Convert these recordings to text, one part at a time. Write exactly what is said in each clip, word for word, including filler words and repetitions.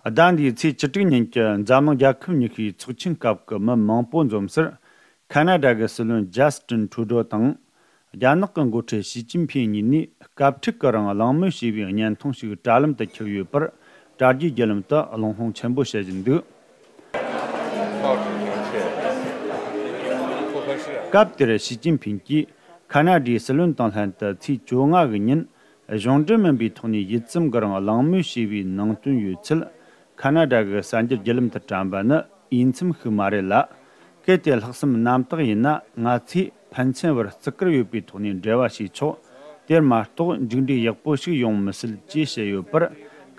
ཟླ་འདིའི་ཚེས་བཅུ་དྲུག་ཉིན་གྱི་འཛམ་གླིང་རྒྱལ་ཁབ་ཉི་ཤུའི་ཚོགས་ཆེན་སྐབས་ཀྱི་མི་མང་པོ་འཛོམས་སར། ཁ་ན་ཌ་གི་སྲིད་བློན་ཇཱ་སི་ཏིན་ཁྲུ་ཌོ་དང་། རྒྱ་ནག་གི་འགོ་ཁྲིད་ཞི་ཅིན་ཕིང་གཉིས་ནས་སྐབས་འཁྲུག་གི་རིང་གླེང་མོལ་བྱས་པའི་བརྙན་ཐུང་ཞིག་དྲ་ལམ་དུ་ཁྱབ་ཡོད་པར། དྲ་རྒྱའི་བརྒྱུད་ལམ་དུ་གླེང་སློང་ཆེན་པོ་བྱེད་བཞིན་འདུག། སྐབས་དེར་ཞི་ཅིན་ཕིང་གིས་ཁ་ན་ཌའི་སྲིད་བློན་དང་ལྷན་དུ་ཚེས་བཅོ་ལྔ་གི་ཉིན། གཞུང་འབྲེལ་མིན་པའི་ཐོག་ནས་ཡིད་ཚིམ་གྱི་རིང་གླེང་མོལ་བྱས་པའི་ནང་དོན་ཡོད་ཚུལ། ཁ་ན་ཌ་གི་གསར་འགྱུར་བརྒྱུད་ལམ་དུ་བཀྲམ་པ་ནི་འོས་འཚམ་ཞིག་མ་རེད་ལ། གལ་ཏེ་ལྷག་བསམ་རྣམ་དག་ཡིན་ན། ང་ཚོས་ཕན་ཚུན་བར་བརྩི་བཀུར་ཡོད་པའི་ཐོག་ནས་འབྲེལ་བ་བྱས་ཆོག། དེར་མ་གཏོགས་མཇུག་འབྲས་ཡག་པོ་ཞིག་ཡོང་མི་སྲིད་ཅེས་བཤད་ཡོད་པར།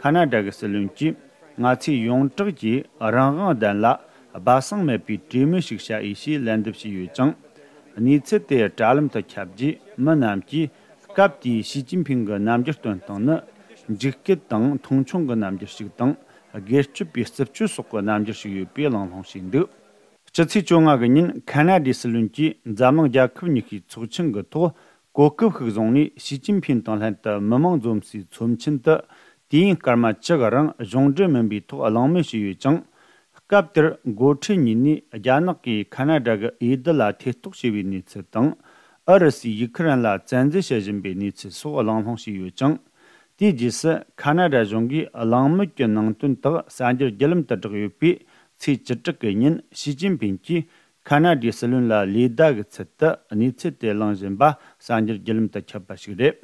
ཁ་ན་ཌ་གི་སྲིད་བློན་གྱིས། ང་ཚོས་ཡོངས་གྲགས་ཀྱིས་རང་དབང་ལྡན་ལ་སྦ་གསང་མེད་པའི་གྲོས་མོལ་ཞིག་བྱ་འོས་ཞེས་ལན་འདེབས་བྱས་ཡོད་ཅིང་། གནས་ཚུལ་དེ་དྲ་ལམ་དུ་ཁྱབ་རྗེས། མི་རྣམས་ཀྱིས་སྐབས་དེའི་ཞི་ཅིན་ཕིང་གི་རྣམ་འགྱུར་སྟོན་སྟངས་ནི། འཇིགས་སྐུལ་དང་མཐོང་ཆུང་གི་རྣམ་འགྱུར་ཞིག་དང་། སྒེར་གཅོད་པའི་རྩུབ་སྤྱོད་སོགས་ཀྱི་རྣམ་འགྱུར་ཞིག་ཡོད་པའི་གླེང་སློང་བྱས་འདུག། སྤྱི་ཚེས་བཅོ་ལྔ་གི་ཉིན། ཁ་ན་ཌའི་སྲིད་བློན་གྱིས་འཛམ་གླིང་རྒྱལ་ཁབ་ཉི་ཤུའི་ཚོགས་ཆེན་གྱི་ཐོག་གོ་སྐབས་ཤིག་བཟུང་ནས། ཞི་ཅིན་ཕིང་དང་ལྷན་དུ་མི་མང་འཛོམས་སའི་ཚོམས་ཆེན་དུ། དུས་ཡུན་སྐར་མ་བཅུ་གི་རིང་གཞུང་འབྲེལ་མིན་པའི་ཐོག་གླེང་མོལ་བྱས་ཡོད་ཅིང་། སྐབས་དེར་འགོ་ཁྲིད་གཉིས་ནས་རྒྱ་ནག་གིས་ཁ་ན་ཌ་གི་འོས་བསྡུ་ལ་ཐེ་གཏོགས་བྱས་པའི་གནས་ཚུལ་དང་། ཨུ་རུ་སུས་ཡུ་ཁུ་རེན་ལ་བཙན་འཛུལ་བྱེད་བཞིན་པའི་གནས་ཚུལ་སོགས་གླེང་སློང་བྱས་ཡོད་ཅིང་། དེའི་རྗེས་སུ་ཁ་ན་ཌ་གཞུང་གིས་གླེང་མོལ་གྱི་ནང་དོན་དག་གསར་འགྱུར་བརྒྱུད་ལམ་དུ་བསྒྲགས་ཡོད་པས། ཚེས་བཅུ་དྲུག་གི་ཉིན་ཞི་ཅིན་ཕིང་གིས་ཁ་ན་ཌའི་སྲིད་བློན་ལ་ལེ་བདའ་གི་ཚུལ་དུ་གནས་ཚུལ་དེ་གླེང་བཞིན་པ་གསར་འགྱུར་བརྒྱུད་ལམ་དུ་ཁྱབ་པ་ཞིག་རེད།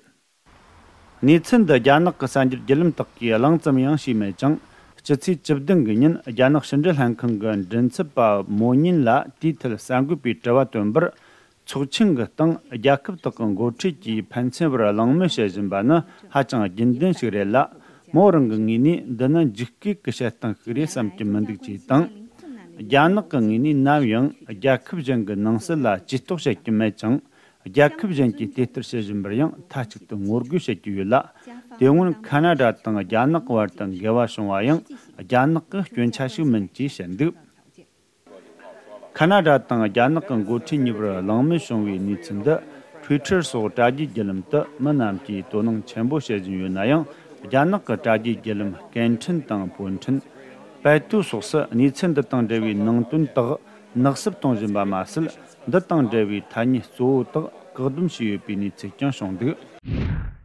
གནས་ཚུལ་འདི་རྒྱ་ནག་གི་གསར་འགྱུར་བརྒྱུད་ལམ་དག་གིས་གླེང་ཙམ་ཡང་བྱས་མེད་ཅིང་། སྤྱི་ཚེས་བཅུ་བདུན་གི་ཉིན་རྒྱ་ནག་ཕྱི་འབྲེལ་ལྷན་ཁང་གི་མགྲིན་ཚབ་པ་མོ་ཉིན་ལ་དེའི་ཐད་གསར་འགོད་པས་དྲི་བ་བཏོན་པར། ཚོགས་ཆེན་གྱི་སྟེང་རྒྱལ་ཁབ་དག་གི་འགོ་ཁྲིད་ཀྱིས་ཕན་ཚུན་བར་གླེང་མོལ་བྱེད་བཞིན་པ་ནི་ཧ་ཅང་རྒྱུན་ལྡན་ཞིག་རེད་ལ། མོ་རང་གི་ངོས་ནས་འདི་ནི་འཇིགས་སྐུལ་གྱི་བྱེད་སྟངས་ཤིག་རེད་བསམ་གྱི་མི་འདུག་ཅེས་དང་། རྒྱ་ནག་གི་ངོས་ནས་ནམ་ཡང་རྒྱལ་ཁབ་གཞན་གྱི་ནང་སྲིད་ལ་ཇུས་གཏོགས་བྱེད་ཀྱི་མེད་ཅིང་། རྒྱལ་ཁབ་གཞན་གྱིས་དེ་ལྟར་བྱེད་བཞིན་པར་ཡང་མཐའ་གཅིག་ཏུ་ངོ་རྒོལ་བྱེད་ཀྱི་ཡོད་ལ། དེ་སྔོན་ཁ་ན་ཌ་དང་རྒྱ་ནག་བར་དུ་འགལ་བ་བྱུང་བ་ཡང་རྒྱ་ནག་གི་སྐྱོན་ཆ་ཞིག་མིན་ཅེས་བཤད་འདུག། ཁ་ན་ཌ་དང་རྒྱ་ནག་གི་འགོ་ཁྲིད་གཉིས་བར་གླེང་མོལ་བྱུང་བའི་གནས་ཚུལ་འདི་Twitter་སོགས་དྲ་རྒྱའི་བརྒྱུད་ལམ་དུ་མི་རྣམས་ཀྱིས་དོ་སྣང་ཆེན་པོ་བྱེད་བཞིན་ཡོད་ན་ཡང་། རྒྱ་ནག་གི་དྲ་རྒྱའི་བརྒྱུད་ལམ་སྐད་འཕྲིན་དང་བོད་འཕྲིན། པད་ཏུའུ་སོགས་སུ་གནས་ཚུལ་འདི་དང་འབྲེལ་བའི་ནང་དོན་དག་ནག་བསུབ་གཏོང་བཞིན་པ་མ་ཟད། འདི་དང་འབྲེལ་བའི་ཐ་སྙད་གཙོ་བོ་དག་བཀག་སྡོམ་བྱས་ཡོད་པའི་གནས་ཚུལ་ཀྱང་བྱུང་འདུག།